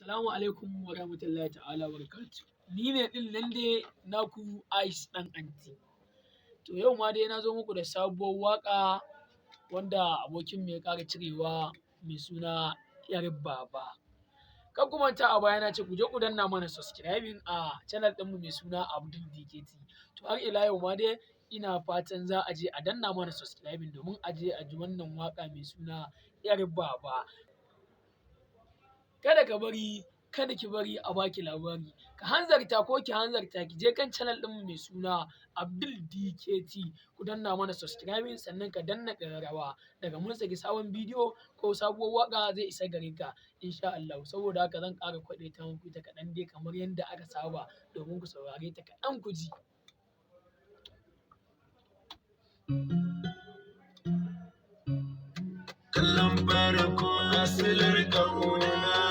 Salamu alaikum wa rahmatullahi ta'ala wa barakatuh. Ni ne ɗin nan dai naku Ice ɗan anti. To yau ma dai na zo muku da sabuwar waƙa wanda abokin mu ya ƙara cirewa mai suna ‘Yar Baba. Kar ku manta, a baya na ce ku je ku danna mana subscribing a channel ɗinmu mai suna Abdul DKT. To har ila yau ma dai ina fatan za a je a danna mana subscribing domin a je a ji wannan waƙa mai suna ‘Yar Baba. Kada ka bari, kada ki bari a baki labari. Ka hanzarta ko ki hanzarta ki je kan channel ɗinmu mai suna Abdul DKT, ku danna mana subscribing, sannan ka danna ƙararrawa. Daga mun saki sabon bidiyo ko sabuwar waƙa, zai isa gare ka insha Allah. Saboda haka zan ƙara kwaɗaita muku ita kaɗan dai kamar yadda aka saba domin ku saurare ta kaɗan ku ji. Kallon farko asilar ƙauna.